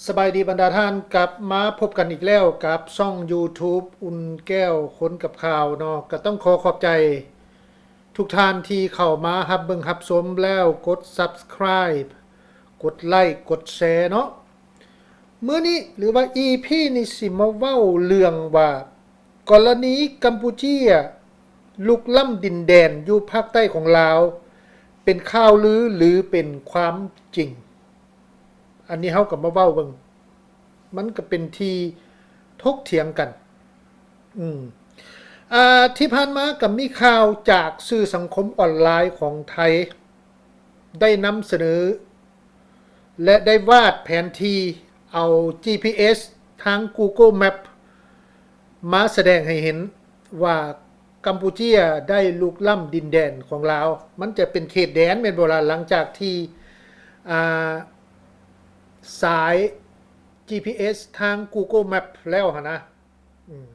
ສະບາຍດີບັນດາທ່ານ, ກັບມາພົບກັນອີກແລ້ວກັບຊ່ອງ YouTube ອຸ່ນແກ້ວຄົນກັບຂ່າວເນາະ. ກໍຕ້ອງຂໍຂອບໃຈທຸກທ່ານທີ່ເຂົ້າມາຮັບເບິ່ງຮັບຊົມ ແລ້ວກົດ Subscribe ກົດໄລ ກົດແຊເນາະ. ມື້ນີ້ ຫຼືວ່າ ອີພີ ນີ້ ຊິມາເວົ້າເລື່ອງວ່າ ກໍລະນີກຳປູເຈຍລຸກລ້ຳດິນແດນຢູ່ພາກໃຕ້ຂອງລາວ ເປັນຂ່າວລື ຫຼື ເປັນຄວາມຈິງ? ອັນນີ້ເຮົາກໍມາເວົ້າເບິ່ງ, ມັນກໍເປັນທີ່ຖົກຖຽງກັນ. ອືມ ອ່າ ທີ່ຜ່ານມາກໍມີຂ່າວຈາກສື່ສັງຄົມອອນລາຍຂອງໄທ ໄດ້ນຳສະເໜີ ແລະ ໄດ້ວາດແຜນທີ່ເອົາ ຈີພີເອສ ທາງ Google Map ມາສະແດງໃຫ້ເຫັນວ່າກຳປູເຈຍໄດ້ລຸກລ້ຳດິນແດນຂອງລາວ. ມັນຈະເປັນເຂດແດນແມ່ນບໍ່ລະ? ຫຼັງຈາກທີ່ ອ່າ ສາຍ ຈີພີເອສ ທາງ Google Map ແລ້ວຫັ້ນນະ ອືມ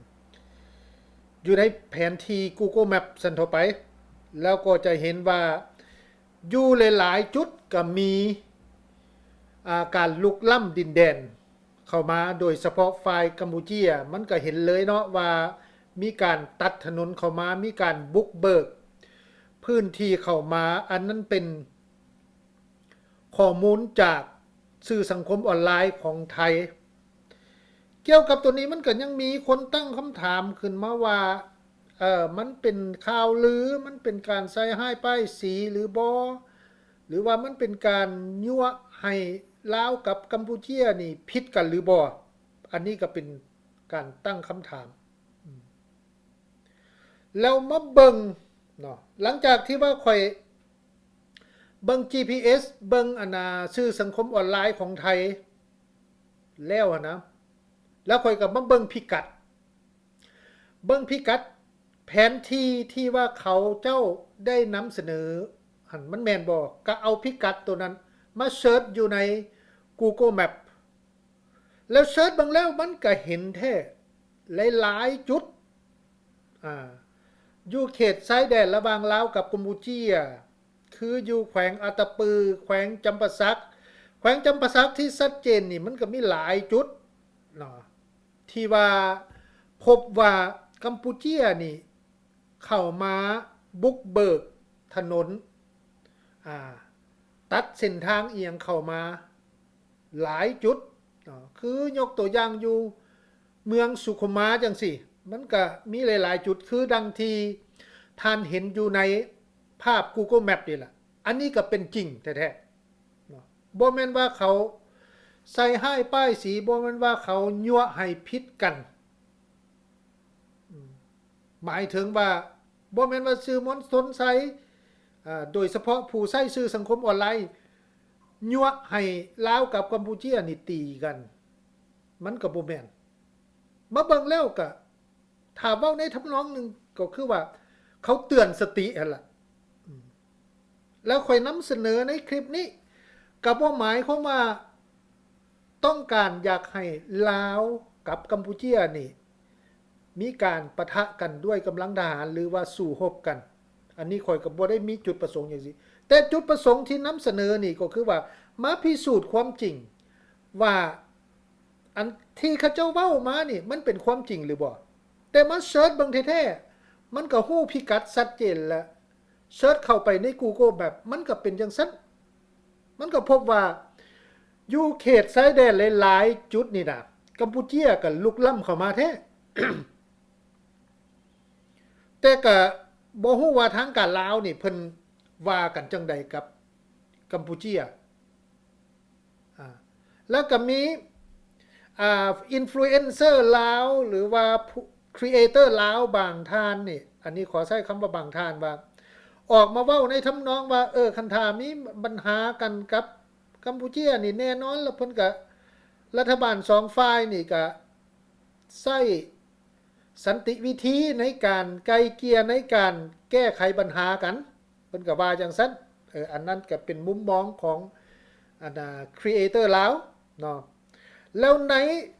ຢູ່ໃນແຜນທີ່ Google Map ຊັ້ນເທົ່າໄປ ແລ້ວກໍຈະເຫັນວ່າ ຢູ່ຫຼາຍໆຈຸດກໍມີ ອ່າ ການລຸກລ້ຳດິນແດນເຂົ້າມາ, ໂດຍສະເພາະຝ່າຍກຳປູເຈຍ ມັນກໍເຫັນເລີຍເນາະວ່າມີການຕັດຖະໜົນເຂົ້າມາ, ມີການບຸກເບີກພື້ນທີ່ເຂົ້າມາ. ອັນນັ້ນເປັນຂໍ້ມູນຈາກສື່ສັງຄົມອອນລາຍຂອງໄທ. ກ່ຽວກັບໂຕນີ້ ມັນກໍຍັງມີຄົນຕັ້ງຄຳຖາມຂຶ້ນມາວ່າ ເອີ ມັນເປັນຂ່າວລື ມັນເປັນການໃສ່ຮ້າຍປ້າຍສີຫຼືບໍ່ ຫຼືວ່າມັນເປັນການຍົວະໃຫ້ລາວກັບກຳປູເຈຍນີ້ຜິດກັນຫຼືບໍ່? ອັນນີ້ກໍເປັນການຕັ້ງຄຳຖາມ. ອືມ ແລ້ວມາເບິ່ງເນາະ ຫຼັງຈາກທີ່ວ່າຂ້ອຍເບິ່ງ ຈີພີເອສ ເບິ່ງອັນນ່າສື່ສັງຄົມອອນລາຍຂອງໄທແລ້ວຫັ້ນນະ ແລ້ວຂ້ອຍກໍມາເບິ່ງພິກັດ ເບິ່ງພິກັດແຜນທີ່ທີ່ວ່າເຂົາເຈົ້າໄດ້ນຳສະເໜີຫັ້ນ ມັນແມ່ນບໍ່? ກໍເອົາພິກັດໂຕນັ້ນມາເສີດຢູ່ໃນ Google Map ແລ້ວເສີດເບິ່ງແລ້ວມັນກະເຫັນແທ້ຫຼາຍໆຈຸດ ອ່າ ຢູ່ເຂດຊາຍແດນລະຫວ່າງລາວກັບກຳປູເຈຍ ຄືຢູ່ແຂວງອັດຕະປື, ແຂວງຈຳປາສັກ. ແຂວງຈຳປາສັກທີ່ຊັດເຈນນີ້ ມັນກະມີຫຼາຍຈຸດເນາະ ທີ່ວ່າພົບວ່າກຳປູເຈຍນີ້ ເຂົ້າມາບຸກເບີກຖະໜົນ ອ່າ ຕັດເສັ້ນທາງອີ່ຫຍັງເຂົ້າມາຫຼາຍຈຸດເນາະ ຄືຍົກຕົວຢ່າງຢູ່ເມືອງສຸຂຸມມາຈັ່ງຊີ້ ມັນກະມີຫຼາຍໆຈຸດ ຄືດັ່ງທີ່ທ່ານເຫັນຢູ່ໃນພາບ Google Map ນີ້ລະ. ອັນນີ້ກະເປັນຈິງແທ້ໆເນາະ ບໍ່ແມ່ນວ່າເຂົາໃສ່ຮ້າຍປ້າຍສີ ບໍ່ແມ່ນວ່າເຂົາຍົວະໃຫ້ຜິດກັນ. ອືມ ໝາຍເຖິງວ່າ ບໍ່ແມ່ນວ່າສື່ມວນຊົນໃສ່ ເອີ ໂດຍສະເພາະຜູ້ໃຊ້ສື່ສັງຄົມອອນລາຍ ຍົວະໃຫ້ລາວກັບກຳປູເຈຍນີ້ຕີກັນ ມັນກໍບໍ່ແມ່ນ. ມາເບິ່ງແລ້ວກະ ຖ້າເວົ້າໃນທຳນອງໜຶ່ງ ກໍຄືວ່າເຂົາເຕືອນສະຕິຫັ້ນລະ. ອືມ ແລ້ວຂ້ອຍນຳສະເໜີໃນຄລິບນີ້ ກໍບໍ່ໝາຍຄວາມວ່າຕ້ອງການຢາກໃຫ້ລາວກັບກຳປູເຈຍນີ້ ມີການປະທະກັນດ້ວຍກຳລັງທະຫານ ຫຼືວ່າສູ້ຮົບກັນ. ອັນນີ້ຂ້ອຍກໍບໍ່ໄດ້ມີຈຸດປະສົງຫຍັງຊີ້ ແຕ່ຈຸດປະສົງທີ່ນຳສະເໜີນີ້ ກໍຄືວ່າມາພິສູດຄວາມຈິງວ່າ ອັນທີ່ເຂົາເຈົ້າເວົ້າມານີ້ ມັນເປັນຄວາມຈິງຫຼືບໍ່? ແຕ່ມາເສີດເບິ່ງແທ້ໆ ມັນກໍຮູ້ພິກັດຊັດເຈນແລ້ວ. ເສີດເຂົ້າໄປໃນ Google Map ມັນກໍເປັນຈັ່ງຊັ້ນ. ມັນກໍພົບວ່າຢູ່ເຂດຊາຍແດນຫຼາຍໆຈຸດນີ້ນະ ກຳປູເຈຍກໍລຸກລ້ຳເຂົ້າມາແທ້. ແຕ່ກໍບໍ່ຮູ້ວ່າທາງການລາວນີ້ເພິ່ນວ່າກັນຈັ່ງໃດກັບກຳປູເຈຍ. ອ່າ ແລ້ວກໍມີ ອ່າ ອິນຟລູເອັນເຊີລາວ ຫຼືວ່າ ຄຣີເອເຕີລາວບາງທ່ານນີ້ ອັນນີ້ຂໍໃຊ້ຄຳວ່າບາງທ່ານ ວ່າອອກມາເວົ້າໃນທຳນອງວ່າ ເອີ ຄັນຖ້າມີບັນຫາກັນກັບກຳປູເຈຍນີ້ ແນ່ນອນລະເພິ່ນກະ ລັດຖະບານສອງຝ່າຍນີ້ກະໃຊ້ສັນຕິວິທີໃນການໄກ່ເກ່ຍ ໃນການແກ້ໄຂບັນຫາກັນ. ເພິ່ນກໍວ່າຈັ່ງຊັ້ນ. ເອີ ອັນນັ້ນກໍເປັນມຸມມອງຂອງ ອັນ ອ່າ ຄຣີເອເຕີລາວເນາະ. ແລ້ວໃນ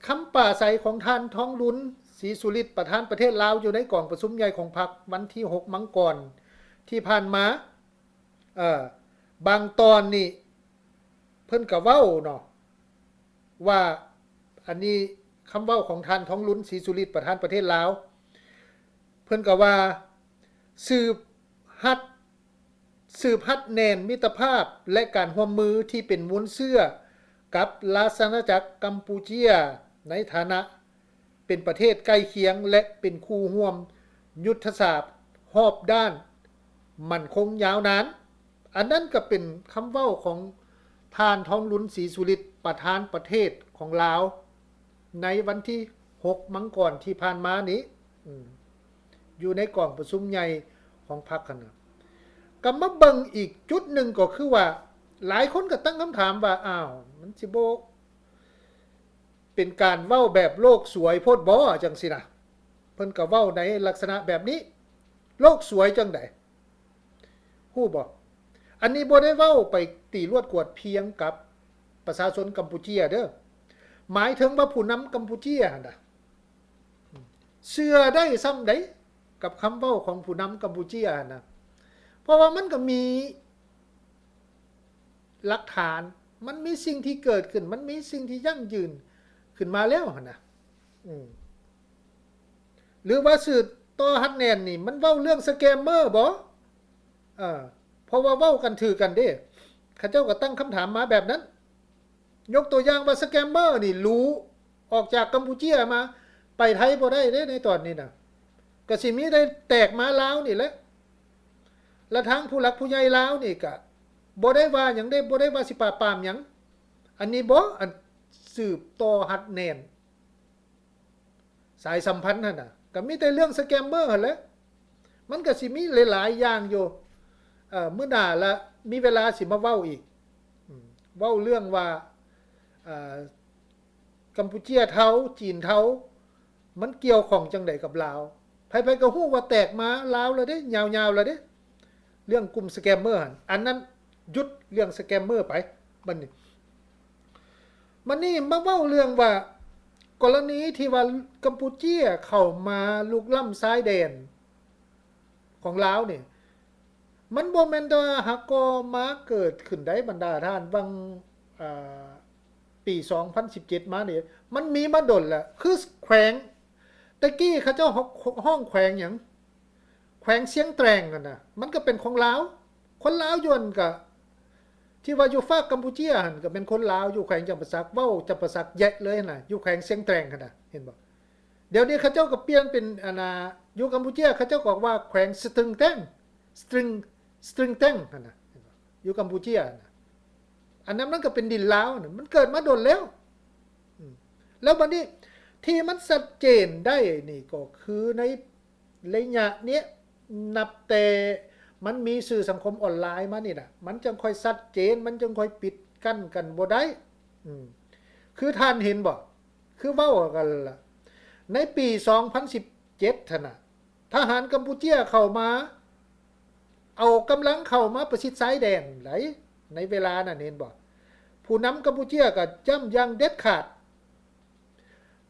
ຄຳປາໄສຂອງທ່ານ ທອງລຸນ ສີສຸລິດ ປະທານປະເທດລາວ ຢູ່ໃນກອງປະຊຸມໃຫຍ່ຂອງພັກ ວັນທີຫົກ ມັງກອນທີ່ຜ່ານມາ ເອີ ບາງຕອນນີ້ ພິ່ນກໍເວົ້າເນາະ ວ່າ ອັນນີ້ຄຳເວົ້າຂອງທ່ານ ທອງລຸນ ສີສຸລິດ ປະທານປະເທດລາວ ເພິ່ນກໍວ່າ ສືບຮັດ ສືບຮັດແໜ້ນມິດຕະພາບ ແລະ ການຮ່ວມມືທີ່ເປັນມູນເຊື້ອກັບລາຊະອານາຈັກກຳປູເຈຍ ໃນຖານະເປັນປະເທດໃກ້ຄຽງ ແລະ ເປັນຄູ່ຮ່ວມຍຸດທະສາດຮອບດ້ານໝັ້ນຄົງຍາວນານ. ອັນນັ້ນກໍເປັນຄຳເວົ້າຂອງທ່ານ ທອງລຸນ ສີສຸລິດ ປະທານປະເທດຂອງລາວ ໃນວັນທີຫົກມັງກອນທີ່ຜ່ານມານີ້ ອືມ ຢູ່ໃນກອງປະຊຸມໃຫຍ່ຂອງພັກຫັ້ນນະ. ກໍມາເບິ່ງອີກຈຸດໜຶ່ງກໍຄືວ່າ ຫຼາຍຄົນກໍຕັ້ງຄຳຖາມວ່າ ອ້າວ ມັນຊິບໍ່ເປັນການເວົ້າແບບໂລກສວຍໂພດບໍ ຈັ່ງຊີ້ນະ. ເພິ່ນກໍເວົ້າໃນລັກສະນະແບບນີ້ ໂລກສວຍຈັ່ງໃດ? ຮູ້ບໍ່? ອັນນີ້ບໍ່ໄດ້ເວົ້າໄປຕີລວດກວດພຽງກັບປະຊາຊົນກຳປູເຈຍເດີ້. ໝາຍເຖິງວ່າຜູ້ນຳກຳປູເຈຍຫັ້ນນະ ເຊື່ອໄດ້ຊ່ຳໃດກັບຄຳເວົ້າຂອງຜູ້ນຳກຳປູເຈຍຫັ້ນນະ. ເພາະວ່າມັນກໍມີຫຼັກຖານ, ມັນມີສິ່ງທີ່ເກີດຂຶ້ນ, ມັນມີສິ່ງທີ່ຢັ້ງຢືນຂຶ້ນມາແລ້ວຫັ້ນນະ. ອືມ. ຫຼືວ່າສືບຕໍ່ຮັດແໜ້ນນີ້ ມັນເວົ້າເລື່ອງສະແກມເມີບໍ? ເອີ ເພາະວ່າເວົ້າກັນຖືກກັນເດ້ ເຂົາເຈົ້າກໍຕັ້ງຄຳຖາມມາແບບນັ້ນ. ຍົກຕົວຢ່າງວ່າສະແກມເມີນີ້ ຫຼູອອກຈາກກຳປູເຈຍມາ ໄປໄທບໍ່ໄດ້ເດ້ໃນຕອນນີ້ນະ ກໍຊິມີໄດ້ແຕກມາລາວນີ້ແຫຼະ. ແລະ ທາງຜູ້ຫຼັກຜູ້ໃຫຍ່ລາວນີ້ກະບໍ່ໄດ້ວ່າຫຍັງເດ້ ບໍ່ໄດ້ວ່າຊິປາບປາມຫຍັງ. ອັນນີ້ບໍ ອັນສືບຕໍ່ຮັດແໜ້ນ ສາຍສຳພັນຫັ້ນນະ ກໍມີແຕ່ເລື່ອງສະແກມເມີຫັ້ນແຫຼະ. ມັນກໍຊິມີຫຼາຍໆຢ່າງຢູ່ ເອີ ມື້ໜ້າລະມີເວລາຊິມາເວົ້າອີກ ອືມ ເວົ້າເລື່ອງວ່າ ເອີ ກຳປູເຈຍເທົາ ຈີນເທົາ ມັນກ່ຽວຂ້ອງຈັ່ງໃດກັບລາວ? ໃຜໆກໍຮູ້ວ່າແຕກມາລາວແລ້ວເດ້ ຍາວໆແລ້ວເດ້ ເລື່ອງກຸ່ມສະແກມເມີຫັ້ນ. ອັນນັ້ນຢຸດເລື່ອງສະແກມເມີໄປ ບັດນີ້ ບັດນີ້ມາເວົ້າເລື່ອງວ່າ ກໍລະນີທີ່ວ່າກຳປູເຈຍເຂົ້າມາລຸກລ້ຳຊາຍແດນຂອງລາວນີ້ ມັນບໍ່ແມ່ນແຕ່ວ່າຫາກໍມາເກີດຂຶ້ນໄດ້ ບັນດາທ່ານ ຫວ່າງ ເອີ ປີສອງພັນສິບເຈັດມານີ້ ມັນມີມາດົນແລ້ວ. ຄືແຂວງ ແຕ່ກີ້ເຂົາເຈົ້າ ຮ້ອງແຂວງຫຍັງ? ແຂວງຊຽງແຕງຫັ້ນນະ ມັນກໍເປັນຂອງລາວ. ຄົນລາວຢູ່ຫັ້ນກະ ທີ່ວ່າຢູ່ຟາກກຳປູເຈຍຫັ້ນ ກໍເປັນຄົນລາວ ຢູ່ແຂວງຈຳປາສັກ ເວົ້າຈຳປາສັກແຍະເລີຍຫັ້ນນະ ຢູ່ແຂວງຊຽງແຕງຫັ້ນນະ ເຫັນບໍ່? ດຽວນີ້ເຂົາເຈົ້າກໍປ່ຽນເປັນ ອັນນ່າ ຢູ່ກຳປູເຈຍ ເຂົາເຈົ້າກໍວ່າແຂວງສະຕຣິງແຕງ ສະຕຣິງ ສະຕຣິງແຕງຫັ້ນນະ ເຫັນບໍ່? ຢູ່ກຳປູເຈຍຫັ້ນນະ ອັນນັ້ນມັນກໍເປັນດິນລາວນະ ມັນເກີດມາດົນແລ້ວ. ອືມ ແລ້ວບັດນີ້ທີ່ມັນຊັດເຈນໄດ້ນີ້ກໍຄືໃນໄລຍະເນີ້ຍ ນັບແຕ່ມັນມີສື່ສັງຄົມອອນລາຍມານີ້ນະ ມັນຈັ່ງຄ່ອຍຊັດເຈນ ມັນຈຶ່ງຄ່ອຍປິດກັ້ນກັນບໍ່ໄດ້. ອືມ ຄືທ່ານເຫັນບໍ່? ຄືເວົ້າກັນລະ ໃນປີສອງພັນສິບເຈັດຫັ້ນນະ ທະຫານກຳປູເຈຍເຂົ້າມາ ເອົາກຳລັງເຂົ້າມາປະຊິດຊາຍແດນໃດ ໃນເວລານັ້ນ ເຫັນບໍ່? ຜູ້ນຳກຳປູເຈຍກໍຢ້ຳຢ່າງເດັດຂາດ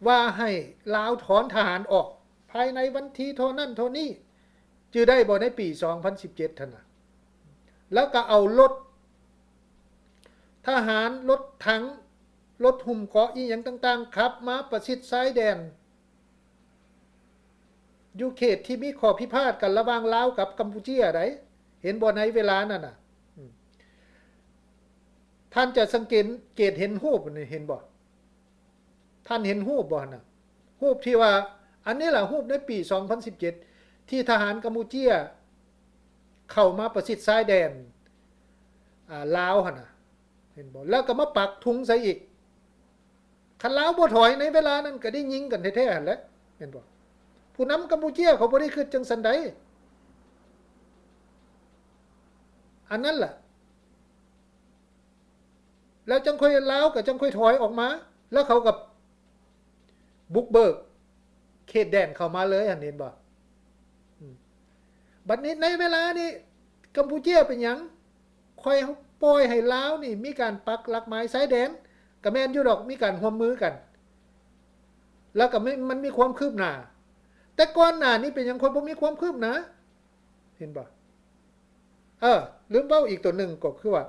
ວ່າໃຫ້ລາວຖອນທະຫານອອກພາຍໃນວັນທີເທົ່ານັ້ນເທົ່ານີ້ ຈື່ໄດ້ບໍ່? ໃນປີສອງພັນສິບເຈັດຫັ້ນນະ ແລ້ວກໍເອົາລົດທະຫານ ລົດຖັງ ລົດຫຸ້ມເກາະອີ່ຫຍັງຕ່າງໆ ຂັບມາປະຊິດຊາຍແດນ ຢູ່ເຂດທີ່ມີຂໍ້ພິພາດກັນລະຫວ່າງລາວກັບກຳປູເຈຍໃດ ເຫັນບໍ່? ໃນເວລານັ້ນນະ ອືມ ທ່ານຈະສັງເກດເຫັນຮູບນີ້ ເຫັນບໍ່? ທ່ານເຫັນຮູບບໍ່ຫັ້ນນະ? ຮູບທີ່ວ່າ ອັນນີ້ລະ ຮູບໃນປີສອງພັນສິບເຈັດ ທີ່ທະຫານກຳປູເຈຍເຂົ້າມາປະຊິດຊາຍແດນ ອາ ລາວຫັ້ນນະ ເຫັນບໍ່? ແລ້ວກໍມາປັກທຸງໃສ່ອີກ. ຄັນລາວບໍ່ຖອຍໃນເວລານັ້ນ ກໍໄດ້ຍິງກັນແທ້ໆຫັ້ນແຫຼະ ແມ່ນບໍ່? ຜູ້ນຳກຳປູເຈຍເຂົາບໍ່ໄດ້ຄິດຈັ່ງຊັ້ນໃດ ອັນນັ້ນລະ. ແລ້ວຈັ່ງຄ່ອຍ ລາວກໍຈັ່ງຄ່ອຍຖອຍອອກມາ ແລ້ວເຂົາກໍບຸກເບີກເຂດແດນເຂົ້າມາເລີຍຫັ້ນ ເຫັນບໍ່? ອືມ ບັດນີ້ໃນເວລານີ້ ກຳປູເຈຍເປັນຫຍັງ? ຄ່ອຍປ່ອຍໃຫ້ລາວນີ້ມີການປັກຫຼັກໝາຍຊາຍແດນ ກໍແມ່ນຢູ່ດອກ ມີການຮ່ວມມືກັນ ແລ້ວກໍ ມັນມີຄວາມຄືບໜ້າ. ແຕ່ກ່ອນໜ້ານີ້ເປັນຫຍັງຄ່ອຍບໍ່ມີຄວາມຄືບໜ້າ? ເຫັນບໍ່? ເອີ ລືມເວົ້າອີກຕົວໜຶ່ງ ກໍຄືວ່າ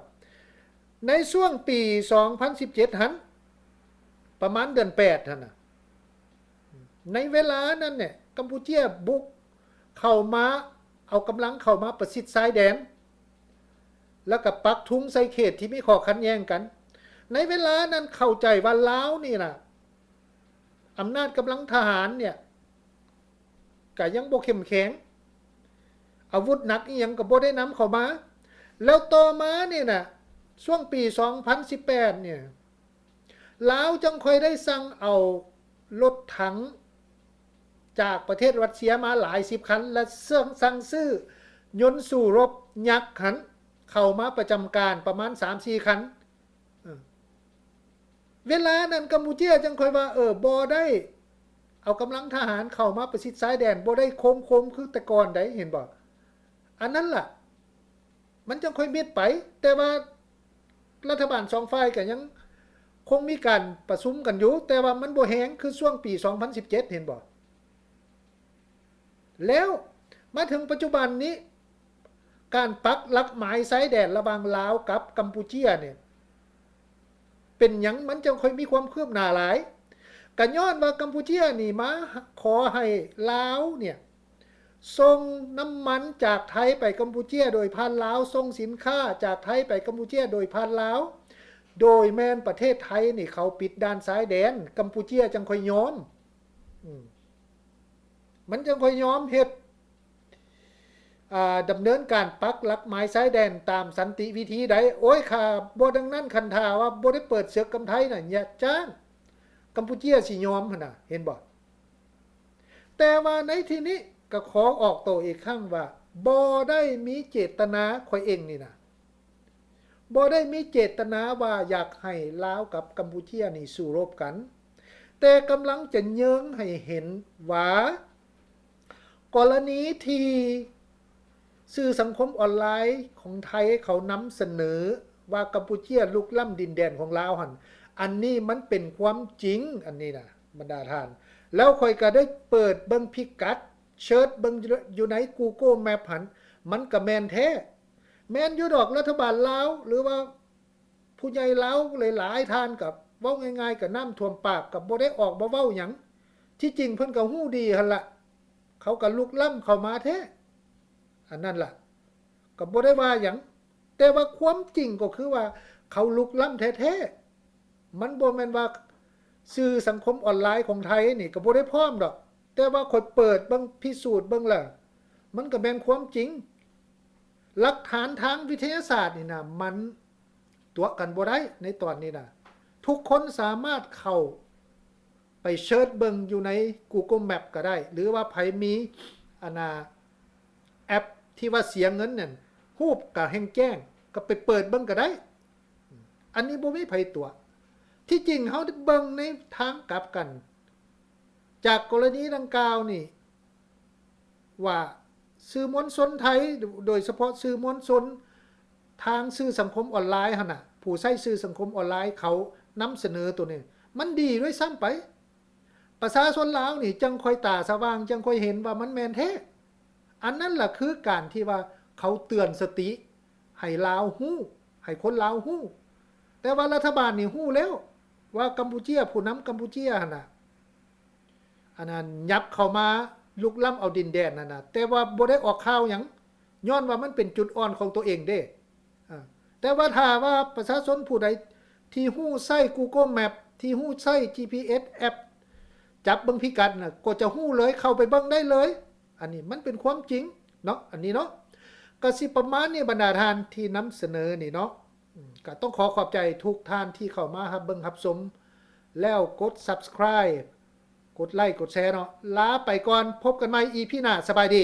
ໃນຊ່ວງປີສອງພັນສິບເຈັດຫັ້ນ ປະມານເດືອນແປດຫັ້ນນະ ໃນເວລານັ້ນແຫຼະ ກຳປູເຈຍບຸກເຂົ້າມາ ເອົາກຳລັງເຂົ້າມາປະຊິດຊາຍແດນ ແລ້ວກໍປັກທຸງໃສ່ເຂດທີ່ມີຂໍ້ຂັດແຍ່ງກັນ. ໃນເວລານັ້ນເຂົ້າໃຈວ່າລາວນີ້ນະ ອຳນາດກຳລັງທະຫານເນ່ຍ ກະຍັງບໍ່ເຂັ້ມແຂງ, ອາວຸດໜັກອີ່ຫຍັງກໍບໍ່ໄດ້ນຳເຂົ້າມາ. ແລ້ວຕໍ່ມານີ້ນະ ຊ່ວງປີສອງພັນສິບແປດເນ່ຍ ລາວຈັ່ງຄ່ອຍໄດ້ສັ່ງເອົາລົດຖັງຈາກປະເທດຣັດເຊຍມາຫຼາຍສິບຄັນ ແລະ ເຊິ່ງສັ່ງຊື້ຍົນສູ້ລົບຍັກຫັ້ນເຂົ້າມາປະຈຳການປະມານສາມສີ່ຄັນ. ເອີ ເວລານັ້ນກຳປູເຈຍຈັ່ງຄ່ອຍວ່າ ເອີ ບໍ່ໄດ້ເອົາກຳລັງທະຫານເຂົ້າມາປະຊິດຊາຍແດນ ບໍ່ໄດ້ໂຄມໆຄືແຕ່ກ່ອນໃດ ເຫັນບໍ່? ອັນນັ້ນລະ ມັນຈັ່ງຄ່ອຍມິດໄປ. ແຕ່ວ່າລັດຖະບານສອງຝ່າຍກໍຍັງຄົງມີການປະຊຸມກັນຢູ່ ແຕ່ວ່າມັນບໍ່ແຮງຄືຊ່ວງປີສອງພັນສິບເຈັດ ເຫັນບໍ່? ແລ້ວມາເຖິງປັດຈຸບັນນີ້ ການປັກຫຼັກໝາຍຊາຍແດນລະຫວ່າງລາວກັບກຳປູເຈຍນີ້ ເປັນຫຍັງມັນຈັ່ງຄ່ອຍມີຄວາມຄືບໜ້າຫຼາຍ? ກະຍ້ອນວ່າກຳປູເຈຍນີ້ມາຂໍໃຫ້ລາວເນ່ຍ ສົ່ງນ້ຳມັນຈາກໄທໄປກຳປູເຈຍໂດຍຜ່ານລາວ, ສົ່ງສິນຄ້າຈາກໄທໄປກຳປູເຈຍໂດຍຜ່ານລາວ, ໂດຍແມ່ນປະເທດໄທນີ້ເຂົາປິດດ່ານຊາຍແດນ, ກຳປູເຈຍຈັ່ງຄ່ອຍຍອມ. ອືມ ມັນຈັ່ງຄ່ອຍຍອມເຮັດ ອ່າ ດຳເນີນການປັກຫຼັກໝາຍຊາຍແດນຕາມສັນຕິວິທີໃດ. ໂອ້ຍ ຂ້າບໍ່ດັ່ງນັ້ນ, ຄັນຖ້າວ່າບໍ່ໄດ້ເປີດເສິກກັບໄທນະ ຢ່າຈ້າງ, ກຳປູເຈຍຊິຍອມຫັ້ນນະ, ເຫັນບໍ່? ແຕ່ວ່າໃນທີ່ນີ້ກໍຂໍອອກໂຕອີກຄັ້ງວ່າ ບໍ່ໄດ້ມີເຈດຕະນາ, ຂ້ອຍເອງນີ້ນະ ບໍ່ໄດ້ມີເຈດຕະນາວ່າຢາກໃຫ້ລາວກັບກຳປູເຈຍນີ້ສູ້ລົບກັນ, ແຕ່ກຳລັງຈະເຍີງໃຫ້ເຫັນວ່າ ກໍລະນີທີ່ສື່ສັງຄົມອອນລາຍຂອງໄທເຂົານຳສະເໜີວ່າກຳປູເຈຍລຸກລ້ຳດິນແດນຂອງລາວຫັ້ນ, ອັນນີ້ມັນເປັນຄວາມຈິງ, ອັນນີ້ນະ ບັນດາທ່ານ. ແລ້ວຂ້ອຍກໍໄດ້ເປີດເບິ່ງພິກັດ, ເສີດເບິ່ງຢູ່ໃນ Google Map ຫັ້ນ, ມັນກໍແມ່ນແທ້. ແມ່ນຢູ່ດອກ ລັດຖະບານລາວ ຫຼືວ່າຜູ້ໃຫຍ່ລາວຫຼາຍໆທ່ານກໍເວົ້າງ່າຍໆ ກໍນ້ຳຖ້ວມປາກ ກໍບໍ່ໄດ້ອອກມາເວົ້າຫຍັງ. ທີ່ຈິງເພິ່ນກໍຮູ້ດີຫັ້ນລະ, ເຂົາກໍລຸກລ້ຳເຂົ້າມາແທ້ ອັນນັ້ນລະ ກໍບໍ່ໄດ້ວ່າຫຍັງ. ແຕ່ວ່າຄວາມຈິງກໍຄືວ່າ ເຂົາລຸກລ້ຳແທ້ໆ. ມັນບໍ່ແມ່ນວ່າສື່ສັງຄົມອອນລາຍຂອງໄທນີ້ກໍບໍ່ໄດ້ພ້ອມດອກ, ແຕ່ວ່າຂ້ອຍເປີດເບິ່ງ ພິສູດເບິ່ງແລ້ວ ມັນກໍແມ່ນຄວາມຈິງ. ຫຼັກຖານທາງວິທະຍາສາດນີ້ນະ ມັນຕົວະກັນບໍ່ໄດ້ໃນຕອນນີ້ນະ. ທຸກຄົນສາມາດເຂົ້າໄປເສີດເບິ່ງຢູ່ໃນ Google Map ກໍໄດ້ ຫຼືວ່າໃຜມີ ອັນນ່າ ແອັບທີ່ວ່າເສຍເງິນນັ້ນ, ຮູບກໍແຮ່ງແຈ້ງ, ກໍໄປເປີດເບິ່ງກໍໄດ້. ອັນນີ້ບໍ່ມີໃຜຕົວະ. ທີ່ຈິງເຮົາໄດ້ເບິ່ງໃນທາງກັບກັນ, ຈາກກໍລະນີດັ່ງກ່າວນີ້ ວ່າສື່ມວນຊົນໄທ, ໂດຍສະເພາະສື່ມວນຊົນທາງສື່ສັງຄົມອອນລາຍຫັ້ນນະ, ຜູ້ໃຊ້ສື່ສັງຄົມອອນລາຍເຂົານຳສະເໜີໂຕນີ້, ມັນດີດ້ວຍຊ້ຳໄປ. ປະຊາຊົນລາວນີ້ຈັ່ງຄ່ອຍຕາສະຫວ່າງ, ຈັ່ງຄ່ອຍເຫັນວ່າມັນແມ່ນແທ້. ອັນນັ້ນລະຄືການທີ່ວ່າເຂົາເຕືອນສະຕິໃຫ້ລາວຮູ້, ໃຫ້ຄົນລາວຮູ້. ແຕ່ວ່າລັດຖະບານນີ້ຮູ້ແລ້ວວ່າກຳປູເຈຍ, ຜູ້ນຳກຳປູເຈຍຫັ້ນນະ ອັນນັ້ນຫຍັບເຂົ້າມາລຸກລ້ຳເອົາດິນແດນຫັ້ນນະ, ແຕ່ວ່າບໍ່ໄດ້ອອກຂ່າວຫຍັງ, ຍ້ອນວ່າມັນເປັນຈຸດອ່ອນຂອງຕົວເອງເດ້. ອາ ແຕ່ວ່າຖ້າວ່າປະຊາຊົນຜູ້ໃດທີ່ຮູ້ໃຊ້ Google Map, ທີ່ຮູ້ໃຊ້ GPS App ຈັບເບິ່ງພິກັດນະ, ກໍຈະຮູ້ເລີຍ, ເຂົ້າໄປເບິ່ງໄດ້ເລີຍ. ອັນນີ້ມັນເປັນຄວາມຈິງເນາະ, ອັນນີ້ເນາະ. ກະຊິປະມານນີ້ ບັນດາທ່ານທີ່ນຳສະເໜີນີ້ເນາະ. ອືມ ກະຕ້ອງຂໍຂອບໃຈທຸກທ່ານທີ່ເຂົ້າມາຮັບເບິ່ງຮັບຊົມ, ແລ້ວກົດ Subscribe ກົດໄລ ກົດແຊເນາະ. ລາໄປກ່ອນ, ພົບກັນໃໝ່ ອີ ພີ ໜ້າ. ສະບາຍດີ.